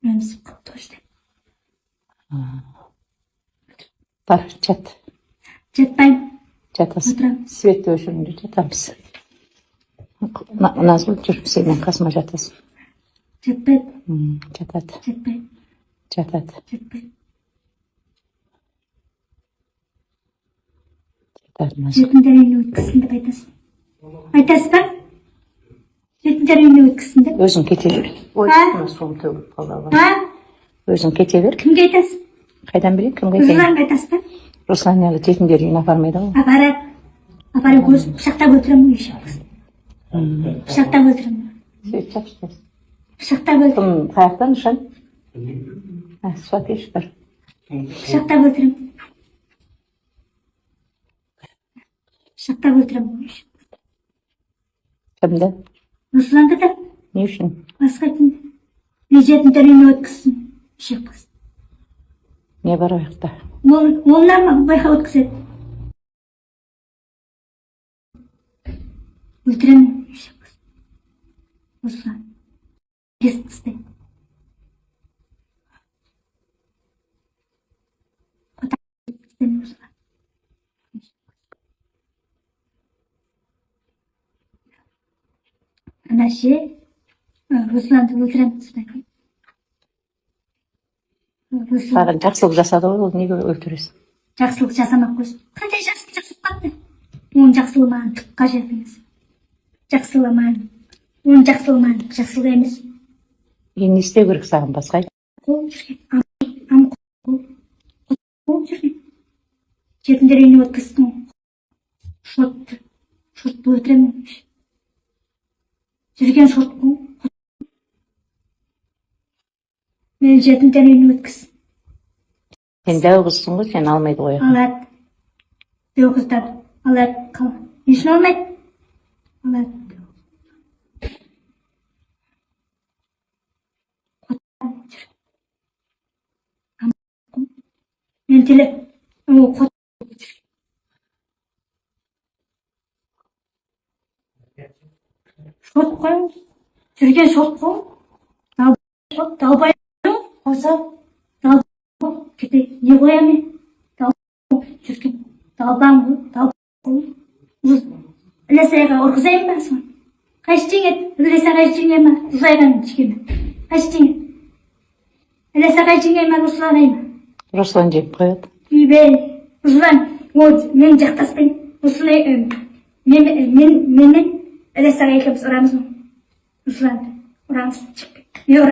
Ренжісіп қалыпты ғой деп. Бар, жат. Жатпаймын. Жатасың. Отырамын. Светті өшіріңдер, жатамыз. Назгүл, жүр, сен менің қасыма жатасың. Жатпаймын. Жатады. Жатпаймын. Жатады. Жатпаймын. Жатады, Назгүл. Жетімдер үйіне өткізсін деп айтасың. Айтасыз ба? Жетімдер үйіне өткізсін деп. Өзің кете бер. Ой, А? мына суым төгіліп қалды. А? Өзің кете бер. Кімге айтасыз? Қайдан білейін, кімге айтайын? Русланға айтасыз ба? Руслан әлі жетімдер үйіне апармайды ғой. Апарады. Апарып өзім пышақтап өлтіремін ғой еще. Пышақтап өлтіремін. Свет жақшы. Пышақтап өлтіремін. Кім, қаяқтан, Нышан? А, су әкелші, бар. Пышақтап өлтіремін. Пышақтап өлтіремін ғой еще. Кімді? Русланды да. Не үшін? Басқа кім? Мен жетімдер үйіне өткізсін. Ішек қыз. Не бар ол жақта? Ол байқа өткізеді. Өлтіремін ішек қыз. Руслан. Кесіп тастаймын. Тастаймын, Руслан. Ана ше, Русланды өлтіремін тастаймын. Руслан. Саған жақсылық жасады ғой, ол неге өлтіресің? Жақсылық жасамақ қойсын. Қандай жақсылық жасап қалды? Оның жақсылығы маған түк қажет емес. Жақсылығы маған, оның жақсылығы маған жақсылық емес. Енді не істеу керек саған, басқа айт. Қол жүрген, ам қол, қол жүрген. Жетімдер үйіне өткізсін. Шотты, шотты өлтіремін. Жүрген шот қой. Мені жетімдер үйіне өткізсін. Сен дәу қызсың ғой, сен алмайды ғой. Алады. Дәу қыздар алады. Не үшін алмайды? Алады. Мен теле о шот қой. Жүрген шот қой. Далбай Қойса? Кете не қоямын мен? Жүрген далбаң ғой, дал ғой. Ілес ағайға ұрғызайын ба соны? Қайсы жеңеді? Ілес ағай жеңе ма? Руслан жеңе ме? Қайсы жеңеді? Ілес ағай жеңе ма, Руслан ағай ма? Руслан жеп қояды. Үйбей, Руслан, ол мен жақтаспаймын. Руслан, мен, мен, менен Ілес ағай екеуміз ұрамыз ғой. Русланды ұрамыз. Мен